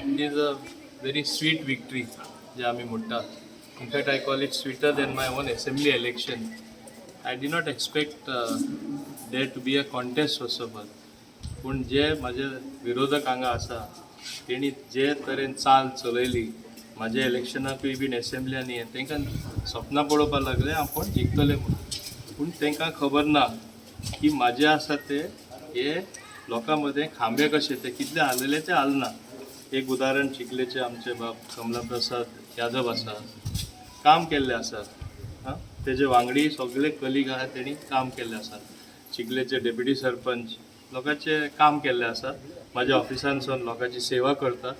It is a very sweet victory जे आमी म्हणटा. In fact, I call it sweeter than my own assembly election. I did not expect there to be a contest, first of all. पूण जे म्हाजे विरोधक हांगा आसा, तेणी जे तरेन चाल चलयली म्हाज्या इलेक्शनाकूय बीन, एसेंब्ल्यांनी, तांकां सपनां पळोवपाक लागले आपूण जिखतले म्हणून. पूण तांकां खबर ना की म्हाजे आसा ते हे लोकां मदें खांबे कशे, ते कितले हालयले ते हालना. एक उदाहरण, चिखलेचे आमचे बाब कमला प्रसाद यादव आसा, काम केल्लें आसा. आं, तेजे वांगडी सगळे कलीग आहा, तेणी काम केल्लें आसा. चिखलेचे डेप्युटी सरपंच लोकांचे काम केल्लें आसा. म्हाज्या ऑफिसान सावन लोकांची सेवा करता.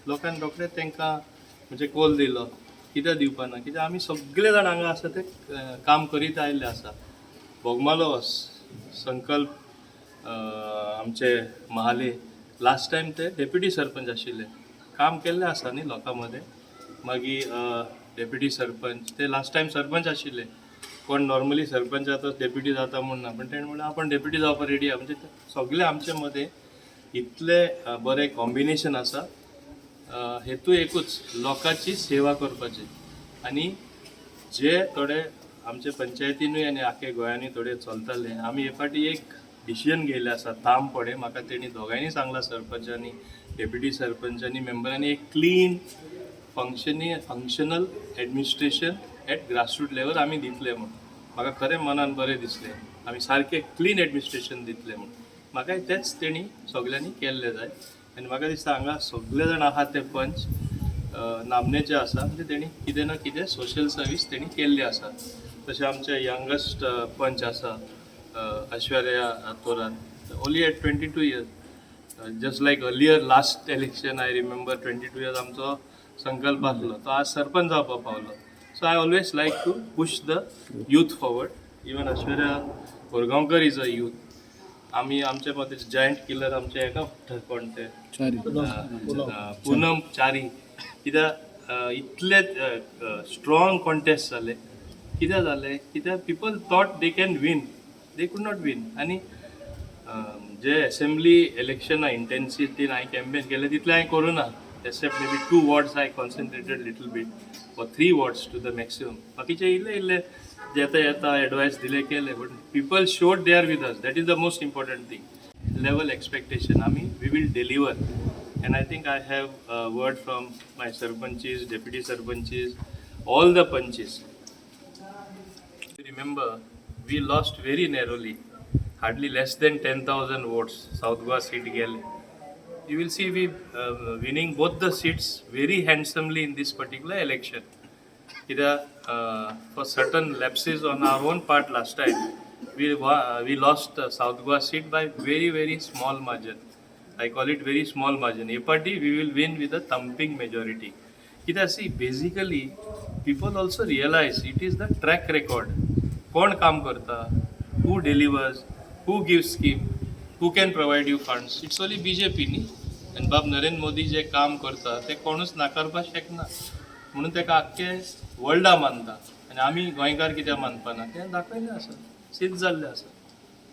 लोकांनी रोखडे तांकां म्हणजे कॉल दिलो. कित्याक दिवपा ना? कित्याक आमी सगळे जाण हांगा आसा ते काम करीत आयिल्ले आसा. बोगमालो संकल्प, आमचे महाले, लास्ट टायम ते डेप्युटी सरपंच आशिल्ले. काम केल्लें आसा न्ही लोकां मदें. मागीर डेप्युटी सरपंच, ते लास्ट टायम सरपंच आशिल्ले. कोण नॉर्मली सरपंच जाता, डेप्युटी जाता म्हूण ना, पण तेणें म्हणलें आपूण डेप्युटी जावपाक रेडी आहा. म्हणजे ते सगळे आमचे मदें इतले बरें कॉम्बिनेशन आसा. हेतू एकूच, लोकांची सेवा करपाची. आनी जे थोडे आमचे पंचायतीनूय आनी आख्या गोंयांनी थोडे चलताले, आमी हे फावटी एक डिसिजन घेयलें आसा ठामपणे. म्हाका तेणी दोगांयनी सांगलां, सरपंचांनी, डेप्युटी सरपंचांनी, मेंबरांनी, एक clean functional administration at grassroot level आमी दितले म्हूण. म्हाका खरें मनान बरें दिसलें, आमी सारकें क्लीन एडमिनिस्ट्रेशन दितले म्हूण. म्हाका तेंच तेणी सगल्यांनी केल्लें जाय. आनी म्हाका दिसता हांगा सगळे जाण आहा ते पंच नामनेचे आसा, म्हणजे तेणी कितें ना कितें सोशल सर्वीस तेणी केल्ली आसा. तशें आमचे यंगस्ट पंच आसा Aishwarya Thorat, only at 22 years, just like earlier last election, I remember, 22 years आमचो संकल्प आसलो, तो आज सरपंच जावपाक पावलो. So I always like to push the youth forward. Even Aishwarya Korgaonkar is a youth. आमी आमचे मदें जायंट किलर आमचे हेका कोण ते पूनम च्यारी. कित्याक इतले स्ट्रॉंग कॉन्टेस्ट जाले कित्याक जाले? कित्याक people thought they can win, they could not win. आनी जे एसेंब्ली इलेक्शना इंटेन्सिटीन हांवें कॅम्पेन केलें, तितलें हांवें करूं ना, except maybe two wards I concentrated little bit, or three wards to the maximum. बाकीचे इल्ले इल्ले येता येता एडवायस दिले, केले, but people showed they are with us. That is the most important thing. Level expectation आमी we will deliver, and I think I have word from my sarpanches, deputy sarpanches, all the panches. Remember, we lost very narrowly, hardly less than 10,000 votes. South Goa seat गेले. You will see we winning both the seats very handsomely in this particular election. कित्याक for certain lapses on our own part last time, we lost South Goa seat by very, very small margin. I call it very small margin. Hey party we will win with a thumping majority. कित्याक, see, basically people also realize it is the track record. कोण काम करता, who delivers, who give scheme, who can provide you funds? It's only BJP न्ही. आनी बाब नरेंद्र मोदी जे काम करता ते कोणूच नाकारपाक शकना, म्हणून ताका आख्खे वर्ल्डा मानता. आनी आमी गोंयकार कित्याक मानपाना तें दाखयल्लें आसा, सिद्ध जाल्लें आसा.